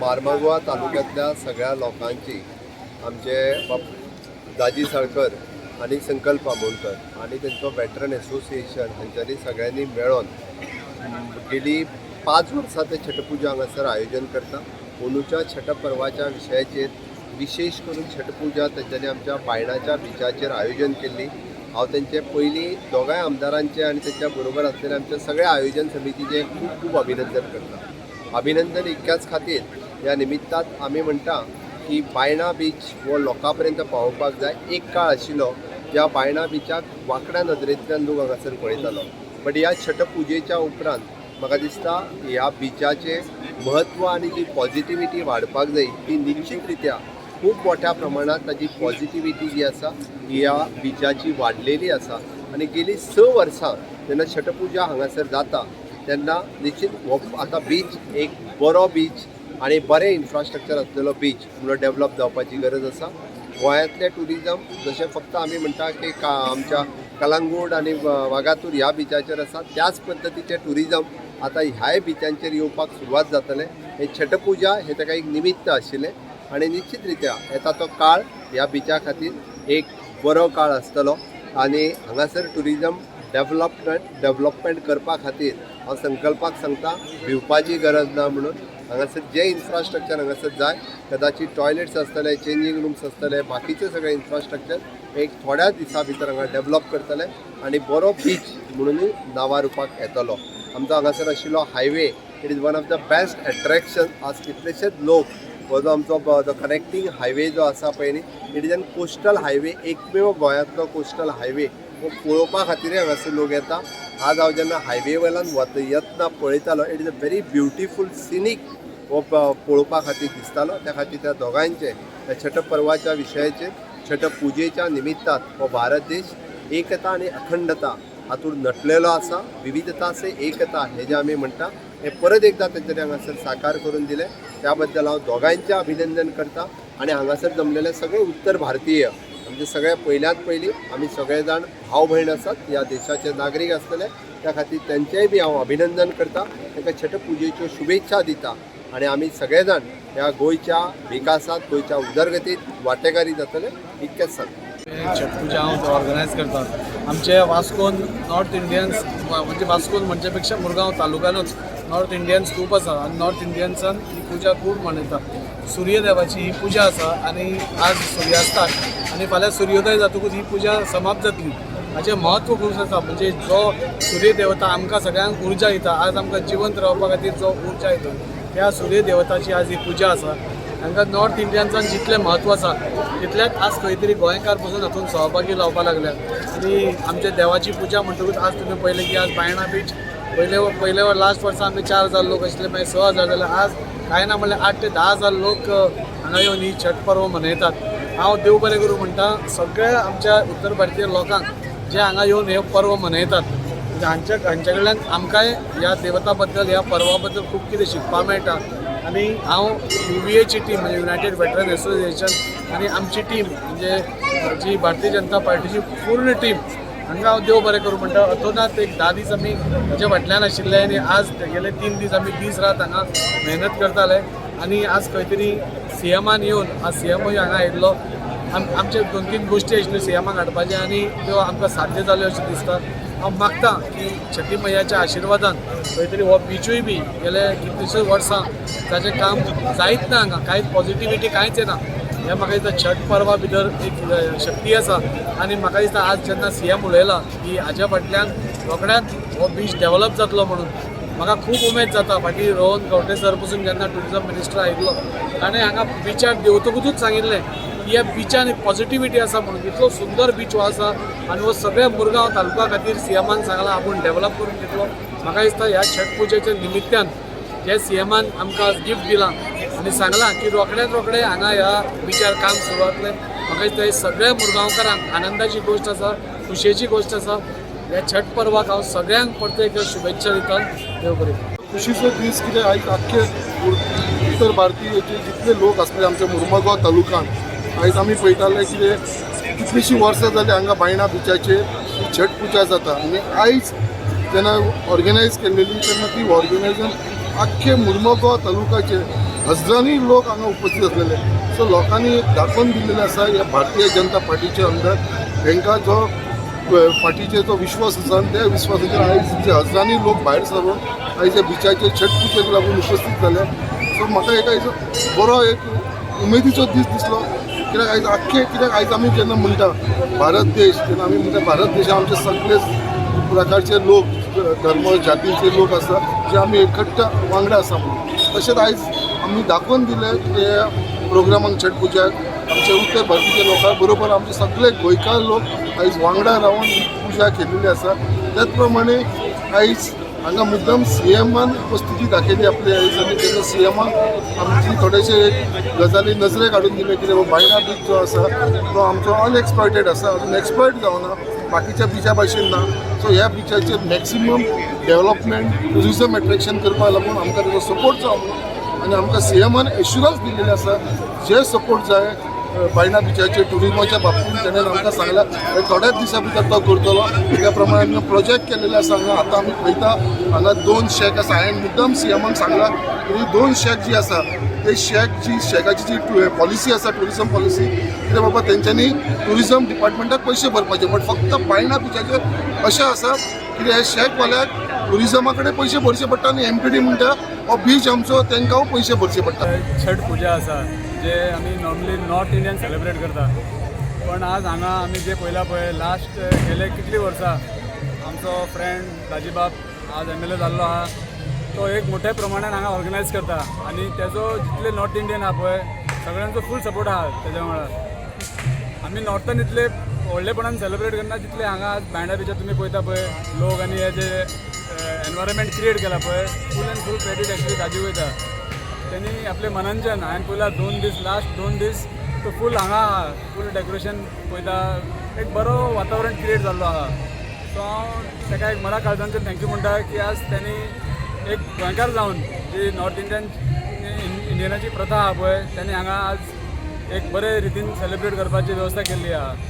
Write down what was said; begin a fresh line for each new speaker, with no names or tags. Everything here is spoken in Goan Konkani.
मार्मागोवा तालुक्यांतल्या सगळ्या लोकांची, आमचे बाब दाजी साळकर आनी संकल्प आमोणकर आनी तेंचो वेटरन एसोसिएशन हांच्यांनी सगळ्यांनी मेळोन गेली 5 वर्सां ते छटपुजा हांगासर आयोजन करता. अंदूच्या छट पर्वाच्या विशयाचेर विशेश करून छटपुजा तेंच्यांनी आमच्या बायणाच्या बिचाचेर आयोजन केल्ली. हांव तेंचे पयलीं दोगांय आमदारांचे आनी तेंच्या बरोबर आसलेल्या आमच्या सगळ्या आयोजन समितीचें खूब खूब अभिनंदन करता. अभिनंदन इतक्याच खातीर, ह्या निमित्तात आमी म्हणटा की बायणा बीच हो लोकां पर्यंत पावोवपाक जाय. एक काळ आशिल्लो ज्या बायणा बिचाक वांकड्या नदरेंतल्यान लोक हांगासर पळयतालो, बट ह्या छट पुजेच्या उपरांत म्हाका दिसता ह्या बिचाचें म्हत्व आनी जी पॉझिटिविटी वाडपाक जाय ती निश्चित रित्या खूब मोठ्या प्रमाणात ताजी पॉझिटिविटी जी आसा ही ह्या बिचाची वाडलेली आसा. आनी गेली 6 वर्सां जेन्ना छटपुजा हांगासर जाता तेन्ना निश्चित हो आतां बीच एक बरो बीच आनी बरें इन्फ्रास्ट्रक्चर आसलेलो बीच म्हणून डेवलप जावपाची गरज आसा. गोंयांतलें ट्युरिजम जशें फक्त आमी म्हणटा की का आमच्या कलंगूट आनी वागातूर ह्या बिचाचेर आसा, त्याच पद्दतीचें ट्युरिजम आतां ह्याय बिचांचेर येवपाक सुरवात जातलें. हे छटपुजा हें ताका एक निमित्त आशिल्लें आनी निश्चित रित्या येता तो काळ ह्या बिचा खातीर एक बरो काळ आसतलो आनी हांगासर ट्युरिजम डेवलपमेंट करपा खातीर हांव संकल्पाक सांगता, भिवपाची गरज ना म्हणून. हांगासर जें इन्फ्रास्ट्रक्चर हांगासर जाय, कदाचित टॉयलेट्स आसतले, चेंजींग रुम्स आसतले, बाकीचे सगळे इन्फ्रास्ट्रक्चर एक थोड्या दिसां भितर हांगा डेवलप करतले आनी बरो बीच म्हणूनय नांवा रुपाक येतलो. आमचो हांगासर आशिल्लो highway, it is one of the best attraction. आज कितलेशेच लोक हो जो आमचो जो कनेक्टींग हायवे जो आसा पळय न्ही, it is an coastal highway, एकमेव गोंयांतलो कोस्टल हायवे हो पळोवपा खातीरय हांगासर लोक येता. आज हांव जेन्ना हायवे वयल्यान वत येतना पळयतालो, it is a very beautiful scenic हो पळोवपा खातीर दिसतालो. त्या खातीर त्या दोगांयचे ह्या छट पर्वाच्या विशयाचेर, छट पुजेच्या निमित्तात हो भारत देश एकता आनी अखंडता हातूंत नटलेलो आसा. विविधता से एकता हे जे आमी म्हणटा हे परत एकदा तेंच्यांनी हांगासर साकार करून दिलें. त्या बद्दल हांव दोगांयचें अभिनंदन करता आनी हांगासर जमलेले सगळे उत्तर भारतीय आमचे सगळे, पयल्यात पयलीं आमी सगळे जाण भाव भयण आसात, ह्या देशाचे नागरीक आसतले. त्या खातीर तेंचेय बी हांव अभिनंदन करता, तांकां छट पुजेच्यो शुभेच्छा दिता आनी आमी सगळे जाण ह्या गोंयच्या विकासात, गोंयच्या उदरगतीत वांटेकारी जातले इतकेंच सांगता.
छठ पूजा हांव ऑर्गनायज करता. आमचे वास्कोन नॉर्थ इंडियन्स, म्हणजे वास्कोन म्हणचे पेक्षा मुरगांव तालुक्यानूच नॉर्थ इंडियन्स खूब आसा आनी नॉर्थ इंडियन्सान ही पुजा खूब मनयता. सूर्यदेवाची ही पुजा आसा आनी आज सुर्यास्ताक आनी फाल्यां सुर्योदय जातकूच ही पुजा समाप्त जातली. हाचें म्हत्व खूब आसा. म्हणजे जो सूर्यदेवता आमकां सगळ्यांक उर्जा दिता, आज आमकां जिवंत रावपा खातीर जो उर्जा दिता, त्या सूर्यदेवताची आज ही पुजा आसा. तांकां नॉर्थ इंडियन्सान जितलें म्हत्व आसा तितलेंच आज खंय तरी गोंयकार पसून हातूंत सहभागी जावपाक लागल्या. आनी आमच्या देवाची पुजा म्हणटकूच आज तुमी पळयलें की आज बायणा बीच पयले पयले लास्ट वर्सा आमी 4000 लोक आशिल्ले, मागीर 6000 जाले. आज कांय ना म्हणल्यार 8 ते 10 हजार लोक हांगा येवन ही छठ पर्व मनयतात. हांव देव बरें करूं म्हणटा सगळ्या आमच्या उत्तर भारतीय लोकांक जे हांगा येवन हे पर्व मनयतात. म्हणजे हांच्या कडल्यान आमकांय ह्या देवता बद्दल, ह्या पर्वा बद्दल खूब कितें शिकपाक मेळटा. आनी हांव युवीएची टीम, म्हणजे युनायटेड वेटरन एसोसिएशन, आनी आमची टीम, म्हणजे जी भारतीय जनता पार्टीची पूर्ण टीम, हांगा हांव देव बरें करूं म्हणटा. अतोनात एक 10 दीस आमी ताच्या फाटल्यान आशिल्ले आनी आज गेले 3 दीस आमी दीस रात हांगा मेहनत करताले. आनी आज खंय तरी सीएमान येवन, आज सीएमूय हांगा आयिल्लो. आमचे दोन तीन गोश्टी आशिल्ल्यो सीएमाक हाडपाचे आनी त्यो आमकां साध्य जाल्यो अशें दिसता. हांव मागता की छठी मैयाच्या आशिर्वादान खंय तरी हो बिचूय बी गेले कितलेशेच वर्सां ताचें काम जायत ना, हांगा कांयच पॉझिटिविटी कांयच येना. हें म्हाका दिसता छठ पर्वा भितर एक शक्ती आसा. आनी म्हाका दिसता आज जेन्ना सीएम उलयला की हाज्या फाटल्यान रोखड्याच हो बीच डेवलप जातलो म्हणून, म्हाका खूब उमेद जाता. फाटीं रोहन खंवटे सर पसून जेन्ना ट्युरिजम मिनिस्टर आयिल्लो, ताणें हांगा बिचार देंवतकूच सांगिल्लें की ह्या बिचान एक पॉझिटिविटी आसा म्हणून. इतलो सुंदर बीच हो आसा आनी हो सगळ्या मुरगांव तालुका खातीर सीएमान सांगलां आपूण डेवलप करून दितलो. म्हाका दिसता ह्या छठ पुजेच्या निमित्तान जे सीएमान आमकां आज गिफ्ट दिलां आनी सांगलां की रोखड्यात रोखडें हांगा ह्या बिचार काम सुरू जातलें, म्हाका दिसता हे सगळ्या मुरगांवकारांक आनंदाची गोश्ट आसा, खुशयेची गोश्ट आसा. ह्या छठ पर्वाक हांव सगळ्यांक परत एक शुभेच्छा दिता. देव बरें.
खुशीचो दीस कितें, आयज आख्खे उत्तर भारतीय जे जितले लोक आसले आमच्या मुर्मगांव तालुक्यान, आयज आमी पळयताले कितें, कितलींशीं वर्सां जालीं हांगा बायणा बिचाचेर ही छठ पुजा जाता. आनी आयज जेन्ना ऑर्गनायज केल्लेली तेन्ना ती ऑर्गनायझेशन आख्खे मुर्मगांव तालुक्याचे हजरांनी लोक हांगा उपस्थित आसलेले. सो लोकांनी एक दाखोवन दिल्लेलें आसा, ह्या भारतीय जनता पार्टीच्या अंदर हेंकां जो पार्टीचेर जो विश्वास आसा आनी त्या विश्वासाचेर आयज जे हजरांनी लोक भायर सरून आयज ह्या बिचाचेर छठ पुजेक लागून उपस्थित जाले. सो म्हाका एक आयज बरो एक उमेदीचो दीस दिसलो, कित्याक आयज आख्खे, कित्याक आयज आमी जेन्ना म्हणटा भारत देश, तेन्ना आमी म्हणटा भारत देशान आमचे सगळे प्रकारचे लोक, धर्म, जातीचे लोक आसा, जे आमी एकट्टा वांगडा आसा म्हणून. तशेंच आयज आमी दाखोवन दिलें ते प्रोग्रामाक, छठ पुजाक आमचे उत्तर भारतीय लोकां बरोबर आमचे सगळे गोंयकार लोक आयज वांगडा रावन ही पुजा केलेली आसा. त्याच प्रमाणे आयज हांगा मुद्दम सीएमान उपस्थिती दाखयली आपली आयज आनी तेन्ना सीएमान आमची थोडेशे एक गजाली नजरेक हाडून दिले, कितें बायणा बीच जो आसा तो आमचो अनएक्सप्लॉयटेड आसा, अजून एक्सप्लॉयट जावना, बाकीच्या बिचा भाशेन ना. सो ह्या बिचाचेर मॅक्सिमम डेव्हलपमेंट, ट्युरिजम एट्रेक्शन करपाक लागून आमकां तेजो सपोर्ट जावो म्हणून. आनी आमकां सीएमान एश्युरन्स दिलेले आसा, जे सपोर्ट जाय बायणा बिचाचे ट्युरिजमाच्या बाबतींत, तेणें आमकां सांगलां हे थोड्याच दिसां भितर तो करतलो. त्या प्रमाणे आमी प्रोजेक्ट केलेले आसा हांगा. आतां आमी पळयता, हांगा दोन शॅक आसा. हांवें मुद्दम सीएमाक सांगलां की दोन शॅक जी आसा, ते शॅक जी शॅकाची जी पॉलिसी आसा, ट्युरिजम पॉलिसी, कितें बाबा तेंच्यांनी ट्युरिजम डिपार्टमेंटाक पयशे भरपाचे, बट फक्त बायणा बिचाचेर अशें आसा कितें हे शॅकवाल्याक ट्युरिजमा कडेन पयशे भरचे पडटा आनी एमटीडी म्हणटा हो बीच आमचो, तांकां पयशे भरचे पडटा.
छठ पुजा आसा, जे आमी नॉर्मली नॉर्थ इंडियन सेलिब्रेट करता, पण आज हांगा आमी जे पळयला पळय, लास्ट गेले कितलीं वर्सां आमचो फ्रेंड दाजीबाब आज एमएलए जाल्लो आहा, तो एक मोठ्या प्रमाणान हांगा ऑर्गनायज करता आनी तेजो जितले नॉर्थ इंडियन आहा पळय, सगळ्यांचो फूल सपोर्ट आहा. तेज्या वांगडा आमी नॉर्थान इतले व्हडलेपणान सेलिब्रेट करना जितले हांगा आज बायणा बिचार तुमी पळयता पळय लोक आनी हे जे एनवायरमेंट क्रिएट केला पळय, full and full credit actually ताजी वयता. त्यांनी आपले मनांच्यान, हांवें पळयला 2 दीस, लास्ट 2 दीस तो फूल हांगा फूल डेकोरेशन पळयता, एक बरो वातावरण क्रिएट जाल्लो आहा. सो हांव ताका एक मना काळजांच्यान thank you म्हणटा की आज त्यांनी एक गोंयकार जावन जी नॉर्थ इंडियनाची प्रथा आहा पळय, त्यांनी हांगा आज एक बरे रितीन सेलिब्रेट करपाची वेवस्था केल्ली आहा.